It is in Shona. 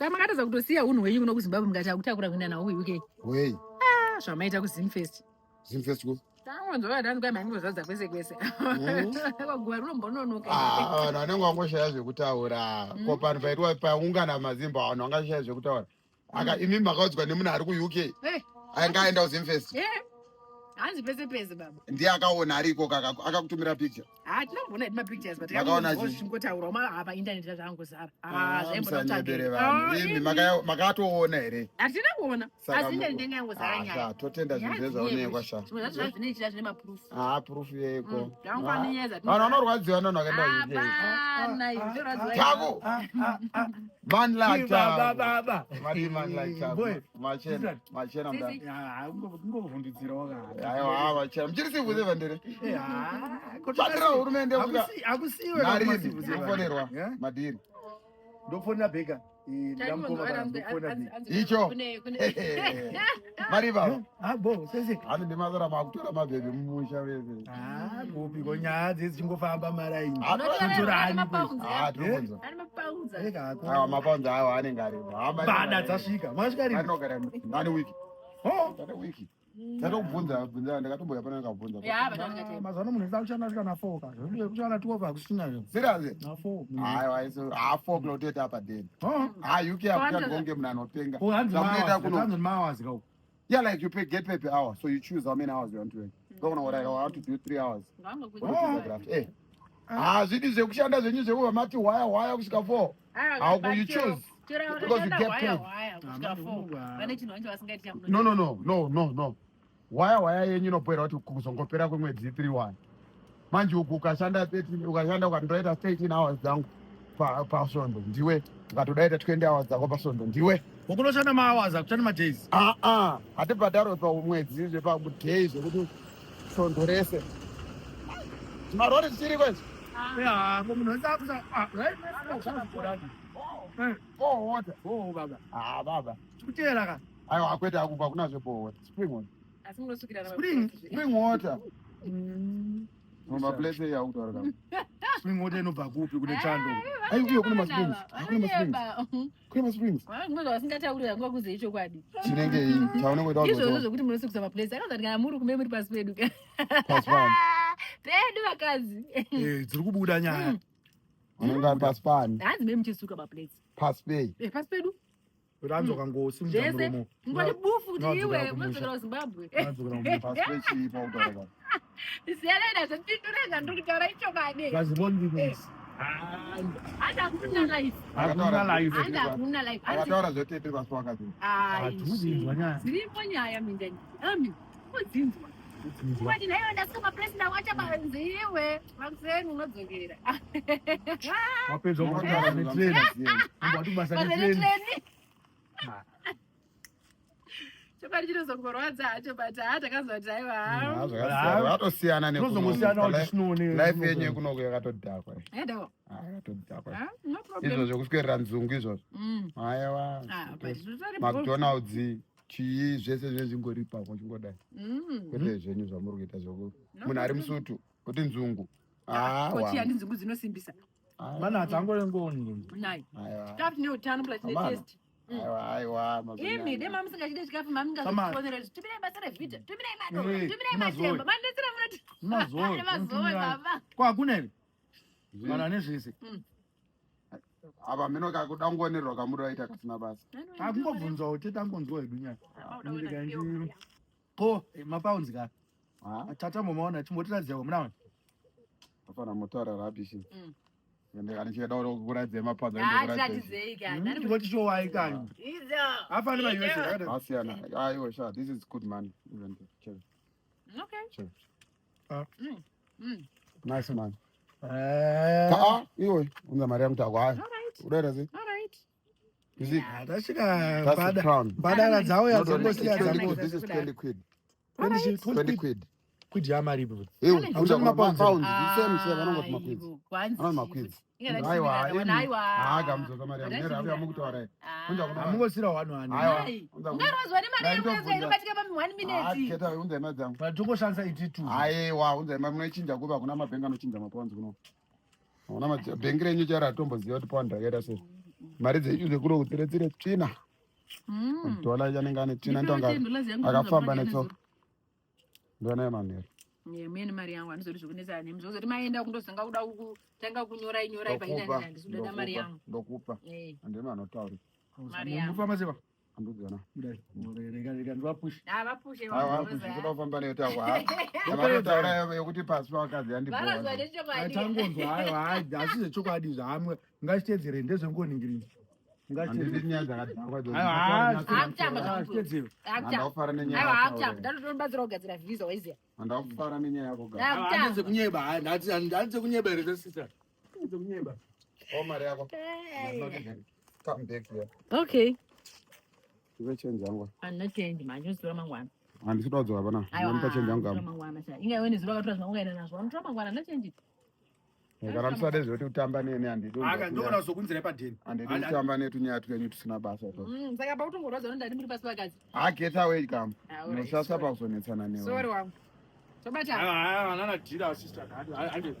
Saka makatadza kutosiya unhu hwenyu kuno kuZimbabwe mukati akutakura kuenda nawo kuUK. Wei. Ah, zvamaita kuZimfest. Zimfest ku. Tangonzwa vanhu kwai maingozadza kwese kwese. Kwaguva rinombononoka. Ah, vanhu vanenge vangoshaya zvekutaura. Ko panhu paitwa paungana mazimba vanhu vangashaya zvekutaura. Aka imi makaudzwa nemunhu ari kuUK. Eh, Anga aenda kuZimfest. eh. Hanzi pese pese baba. Ndiye akaona ari ikoko akakutumira picture. Ah, tinomboona hedu mapictures but Makaona chii? zvichingotaurwa ma painternet zvangozara. Ah, zvaimbona Musanyebere vanhu. Imi makatoona here? Hatina kuona. Saka Asi internet inenge yangozara Ah, nyaya. sha, totenda zvinhu zvese zvaonekwa sha. Zvimwe zvacho zvazvinoitira zvine maproof. Ah, proof yeiko. Zvangofana nenyaya dzatino- Vanhu vanorwadziwa nevanhu vakaenda kuUK. Hapana, izvi zvinorwadziwa. Taku. Man like Baba, Taku. baba. Mari man like Taku. Boy. Machena, machena mdara. Sisi. Kungovhundutsira wakadai. Aiwa, machena. Muchiri civil servant here? Eh, ah, Tsvakira hurumende kuka. Akusiwe Narini, kufonerwa. Madhiri. Ndofonera Beka. Ndamukoma kana ndofonera Beka. Icho. Mari baba. Ah, bo, sese. Hani ndimasara makutora mabhebhi mumusha vese. Ah, kupi ko nyaya dzese dzingofamba maraini. Ah, Kutora ani Ah, tinokunzwa. Ane mapaunzi. Eka hako. Aiwa, mapaunzi awo anenge aripo. Ah, mari- Bada dzasvika. Masvika rini? Anogara nani wiki. Oh. Tane wiki. Tatokubvunza bvunza ndakatomboya pano ndakabvunza. Ya, but Mazuva ano munhu wese akushanda kusvika na 4 ka. Kushanda 12 hakusina zvo. Serious? Na 4. Aiwa, iso ah 4 o'clock toita apa then. Oh. Ah, UK akuchagonge munhu anotenga. Oh, hanzi Zvamunoita mahours. kuno. Hanzi mahours ka uko. Yeah, like you pay get paid per hour, so you choose how many hours you want to work. Ndogona kuti I want to do 3 hours. Oh. Draft. Eh. Ah, zvidi zvekushanda zvenyu zvekuva mati hwaya hwaya kusvika 4. How will you choose? Because you get paid. Vane chinhu vancho vasingaiti chamuno. No, no, no, no, no, no. Hwaya hwaya yenyu inopera kuti kuzongopera kwemwedzi 3 1. Manje uku ukashanda 13 ukashanda ukandoita 13 hours dzangu pasvondo ndiwe ukatodaita 20 hours dzako pasvondo ndiwe. Ukunoshanda mahours akushanda madays. Ah ah, hatibhadharwe pamwedzi zvepaday zvekuti svondo rese. Zvimarori zvichiriko izvi? Yeah, munhu wese akusa ah, right? Eh, Bore water. oh baba. Ah baba. Tikuteera ka. Aiwa kwete akupa hakuna zvebore water. Spring water. Asi munosukirana Spring. Spring water. Mm. Maplace yakutaura kama. Spring water inobva kupi kune chando? Ai, uye kune masprings. Kune masprings. Kune masprings. Vamwe vasingataurira nguva kuzive chokwadi. Chinenge iyi chaunenge uita Izvozvo zvekuti munosukisa maplace akaza kuti kana muri kumbe muri pasi pedu. Pasi pani. Pedu vakadzi. Eh, dziri kubuda nyaya. Unenge ari pasi pani. Hanzi me muchisuka maplates. Pasi pei. Eh, pasi pedu. Ranzo kangosimudza Zvese. muromo. Ngoti bufu kuti Ngadzokera iwe kumusha. unodzokera kuZimbabwe. Ngadzokera kumusha. Pasi pechii pautaura kama. Siyanai nazvo ndipindure zvandiri kutaura ichokwadi. Vazibondinis. Hanzi hakuna life. Hakuna life. Hanzi hakuna life. Hanzi Akataura zvotete pasi pakadzi. Ai, Hatikuzinzwa nyaya. dziripo nyaya minda ami udzinzwa ungati nhaiwe ndasuka mapresident wacha panzi iwe makuseni unodzokera Wapedza kubasa netrain. Ungati kubasa basa netrain. netreni chokwadi chinozongorwadza hacho but haa takazwa kuti aiwa Zvakatosiyana Tinozongosiyana kuti tinoone. Life yenyu yekunoko yakatodhakwa. endawo Ah, yakatodhakwa. no problem Izvo zvekuswedera nzungu izvozvo. Mm. Aiwa. Ah, but zvitori bho. McDonald's chii zvese zve zvingori ipapo chingodai. Mm. Kwete zvenyu zvamuri kuita zvoku. No Munhu ari problem. musutu kuti nzungu. Ah, Kochi handi nzungu dzinosimbisa Mana dzangore ngoni. nayo Aiwa. chikafu chine utano plus chine Amana. taste Aiwa, aiwa. imi dai mamusingachide chikafu Samara. mamingazotifonera kuti tumirai basa revhita tumirai madora Eh, tumirai nemazoe. matemba mandetsera munoti Mazoe. nemazoe baba Kwa hakuna here? Mana nezvese. Apa mino kakuda kungonerwa kamuri waita kasina basa. Akungobvunzwa kuti tangonzwa hedu nyaya. Ko mapounds ka. Ah, Tatambomaona chimbotiratidza munaona. afana mutaura rubbish. Mm. Ende kana chichida kuratidza mapanza tiratidzei kani Tingoti showai kani. idzo Afani ma US yakada. Asiyana. Aiwa sha, this is good man. Even check. okay Check. Ah. Mm. Mm. Nice man. Eh. Ka iwe unza mari yangu takwa. All right. Udaira sei? All right. You see? Tasvika That's the bada. crown. Badara dzauya Not only dzongosiya 20 dzangu. quid, this is 20 quid. 20 20 quid. quid yamari ipo. Iwe, Challenge. unza Mapounds. mapounds. The same same vanongoti maquids. Aiwo, kwanzi Anonzi maquids. Inga Aiwa, ndati imi. aiwa. Ah, kamudzoka mari yangu. Nera yamu mukutaura. Unza kuna. Hamungosira one one. Aiwa. Ai. Unza kuna. Ungarozwa nemari Ndai yako ndobvunza. inobatika pa 1 Ah, minute. keta unza imari dzangu. Patongoshandisa 82. Aiwa, unza imari munoichinja kupi hakuna mabhengi anochinja mapounds kuno. Hakuna bhengi renyu chero hatomboziva kuti pound rakaita sei. Mari dzenyu dzekuno kutsire tsire tsvina. Dhola anenge ane tsvina ndonga akafamba netsoka. Ndona manheru. Mene mari yangu handizori zvekunetsa nemi zvozoti maenda kundozanga kuda kutanga kunyorai nyorai paindaneti handisi kuda mari yangu. Ndokupa. Handina anotaura. Mari yangu. Mufamba seva. Andiudzana. Rega rega ndivapushe. Ah, vapushe. Aiwa, kuda kufamba neyo tawa. Vanotaura yekuti pasi pavakadzi Vanozwa yandiboa. nechokwadi. Tangonzwa hayo hayi asi zvechokwadi zvaamwe ngachitedzere ndezvengoningirini. Handidi nyaya dzakadhakwa idzodzo. Akutamba zvangu. Ngachitedzere. Akutamba. Handakufara nenyaya Aiwa, yako. akutamba. Ndatotobatsira kugadzira visa waiziya. Handakufara nenyaya yako ga. Akutamba. Handedzekunyeba handedzekunyeba here sister. Handedzekunyeba. Oh, mari yako. Come back here. Okay. Ndipe change yangu. Handina change manje unozitora mangwana. Handisi kuda kudzoka pana. Aiwa. Ndinomupa change yangu unotora gamba. mangwana cha. Inga iwe nezuro wakatora zvaungaenda ukaenda nazvo. Unotora mangwana handina change. Kana musade zvekuti kutamba neni handidi. Aka ndogona kuzokunzirai padheni. Handidi kutamba netunyaya twenyu tusina basa to. Saka pautongorwadza unoda muri pasi pakadzi. Ah, get away gamba. Ah, alright, Musasa sorry. pakuzonetsana newe. Sorry wangu. Tobata. Hayi hanana dhira sister. Hande.